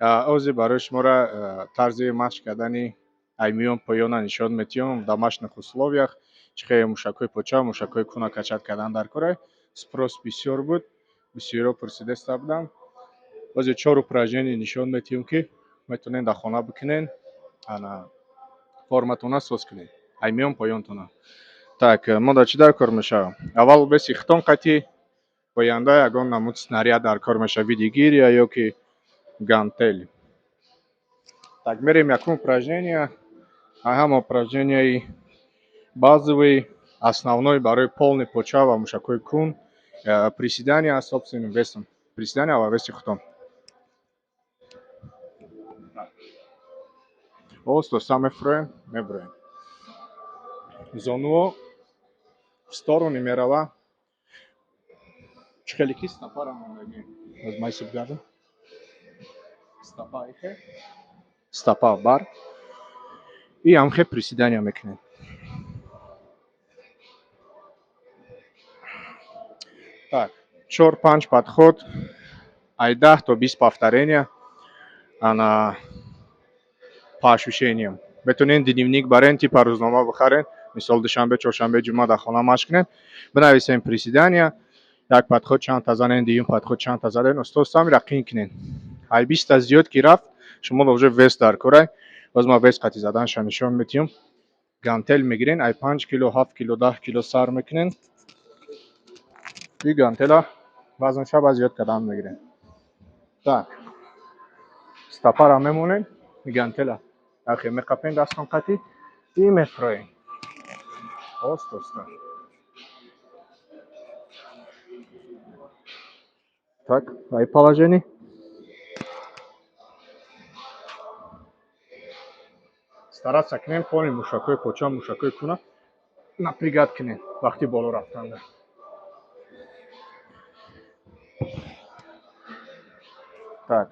Ози барои шуморо тарзи машқ кардани ай миён поёна нишон метиҳам в домашних условиях. Чӣ хел мушакҳои поча, мушакҳои куна качать кардан дар кора. Спрос бисёр буд, бисёриҳо пурсидаста буданд. Ози чор упражнение нишон метиҳам, ки метавонед дар хона бикунед, ана форматона соз кунед. Ай миён поёнтона. Так, мо дар чӣ дар кор мешавам? Аввал веси хитон қатӣ, оянда ягон намуд снаряд дар кор мешавад, види гиря ё ки гантель. Так, мерем якум упражнение. Ҳама упражненияи базовый, основной барои полный поча ва мушакҳои кун, приседания собственным весом. Приседания ва веси худтон. Оста мефуроем, мебуроем. Зонуо в стороны мерава. Чӣ хеле ки стопара мондагӣ. Аз майсиб гардам. Стопа ихе. Стопа бар. И ҳамхе приседания мекунем. Так, 4-5 подход, ай 10 то 20 повторения, ана по ощущениям. Метавонед дневник барен, типа рӯзнома бихарен, мисол душанбе, чоршанбе, ҷумъа дар хона машқ кунед, бинависем приседания, як подход чандта занен, дуюм подход чандта заден, устоз самира қин кунед. Ай 20та зиёд ки рафт, шумо уже вес дар корай. Боз ман вес қатӣ заданша нишон метиҳам. Гантел мегирен, ай 5 кило, 7 кило, 10 кило сар мекунен. И гантела вазнша ба зиёд кардан мегирен. Так. Стопара мемонен, гантела. Ахи меқапен дастон қатӣ и мефроен. Оста оста. Так, ай положение. Стараться кунем полный мушакҳои поча, мушакҳои куна напрягать кунем вақти боло рафтанда. Так.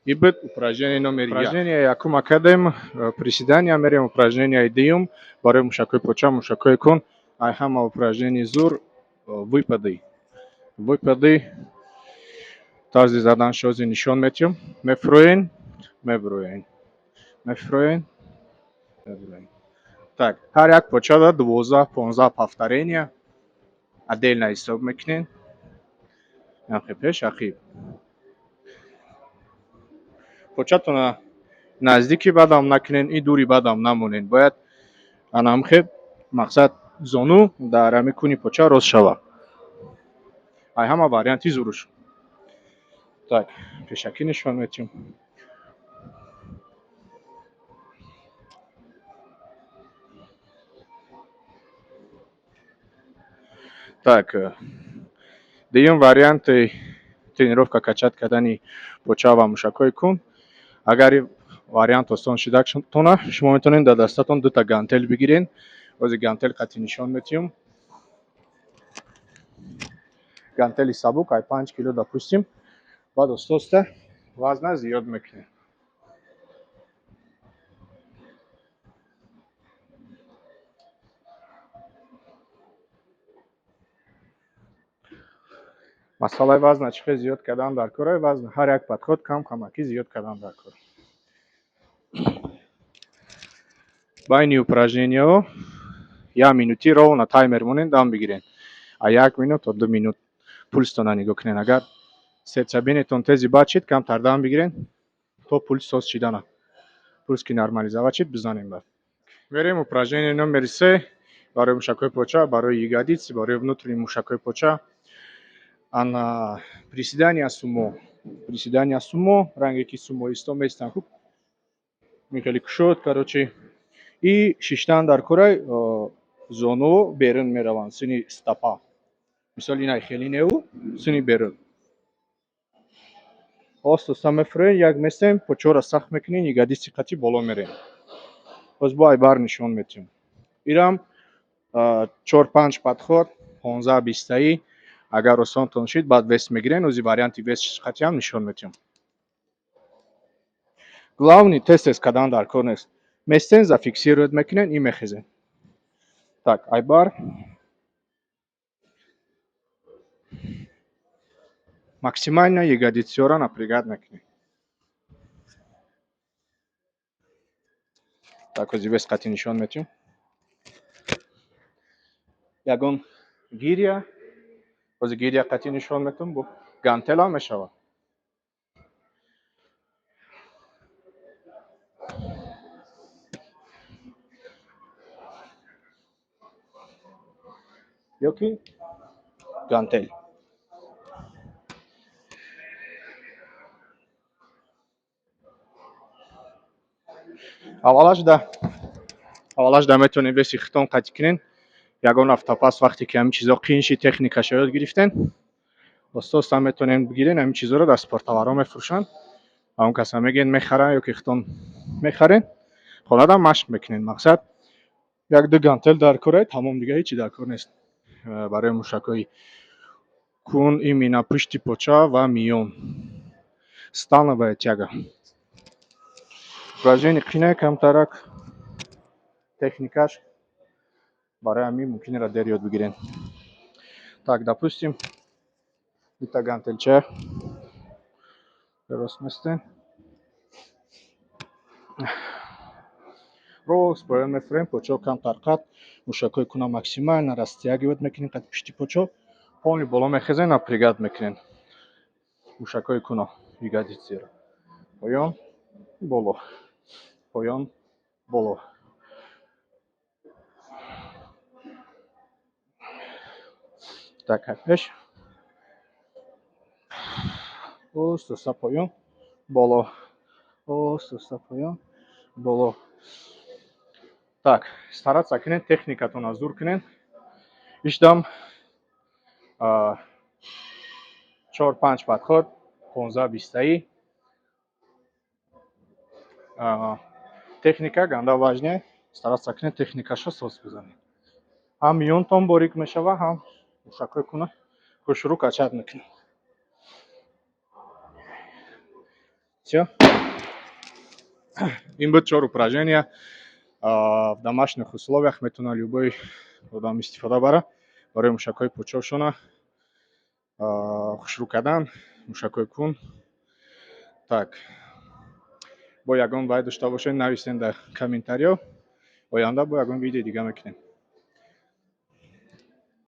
И буд упражнение номер як. Упражнение якум академ, приседания, мерем упражнение дуюм барои мушакҳои поча, мушакҳои кун. Ай ҳама упражнение зур выпады. Выпады тарзи задан шози нишон метиҳам. Мефуроен, мебуроен. Мефуроен, мебуроен. Так, ҳар як почада 12-15 повторения отдельно ҳисоб мекунед. Яхе пеш, ақиб. Початона наздики бадам накунен, и дури бадам намонен. Бояд анамхе мақсад зону дар ҳами куни поча рост шава. Ай ҳама варианти зуруш. Так, пешакӣ нишон метиҳам. Так, дуюм варианти тренировка качать кардани поча ва мушакҳои кун. Агар вариант осон шидатона, шумо метавонед дар дастатон дута гантел бигирен. Ози гантел қатӣ нишон метиҳам. Гантели сабук ай 5 кило, допустим. Баъд оста оста вазна зиёд мекунем. Масъалаи вазна чӣ хел зиёд кардан дар кора? Вазн ҳар як подход кам камакӣ зиёд кардан дар кор. Байни упражненияҳо як минути ровно таймер монед, дам бигиред. А як минут то 2 минут пулстона нигоҳ кунед. Агар сердцебиениятон тези бад шид, камтар дам бигиред то пулс соз шидана. Пулс ки нормализовать шид, бизанем баъд. Мерем упражнение номери 3 барои мушакҳои поча, барои ягодиц, барои внутренний мушакҳои поча. Ана приседания сумо. Приседания сумо, ранге ки сумоисто местан хуб. Хеле кушод, короче. И шиштан дар корай зону берун мераванд, сини стопа. Мисол инай хеле неу, сини берун. Оста оста мефуроен, як местем, почора сахт мекунем, ягодицы қати боло мерем. Боз бо айбар нишон метиҳем. Ирам 4-5 подход, 15-20таи. Агар осонтон шид, баъд вес мегирен, ози варианти вес қатиам нишон метиҳам. Главный тез тез кардан дар кор нест. Местен зафиксировать мекунен и мехезен. Так, айбар. Максимально ягодицаро напрягать накунед. Так, ози вес қати нишон метиҳем. Ягон гиря, ози гиря қати нишон метиҳем, бо гантел ҳам мешавад. Ёки гантел. Аввалаш да метавонед веси хитон қатӣ кунен. Ягон ҳафта пас, вақте ки ҳамин чизо қиин шид, техникаша ёд гирифтен, оста оста метавонем бигирен. Ҳамин чизоро дар спорттоварҳо мефурӯшанд. Он каса мегӯен, мехаранд, ё ки хитон мехарен, хонадам машқ мекунен. Мақсад, як ду гантел дар кор, тамом, дига ҳечи дар кор нест. Барои мушакҳои кун, именно пушти поча ва миён. Становая тяга. Упражнение қине камтарак, техникаш, барои ҳамин мумкин ира дер ёд бигирен. Так, допустим, дута гантелча рост местен, рост поён мефурем, почо камтар қат, мушакҳои куна максимально растягивать мекунем қати пушти почо, полный боло мехезен, напрягать мекунем мушакҳои куно, ягодицаро. Поён, боло, поён, боло. Так, пеш, оста оста поён, боло, оста оста поён, боло. Так, стараться кунед, техникатонро зур кунед. Ишдам чор панҷ подход, 15 бистаи. Техника ганда важный. Стараться кунед, техникаша соз бизанед. Ҳам миёнтон борик мешава, ҳам мушакҳои куна хушрӯ качать мекунад. Всё, ин буд чор упражнения. В домашних условиях метавонад любой одам истифода бара барои мушакҳои почошона хушрӯ кардан, мушакҳои кун. Так, бо ягон вай дошта бошед, нависен дар комментариё. Оянда бо ягон видеои дига мекунем.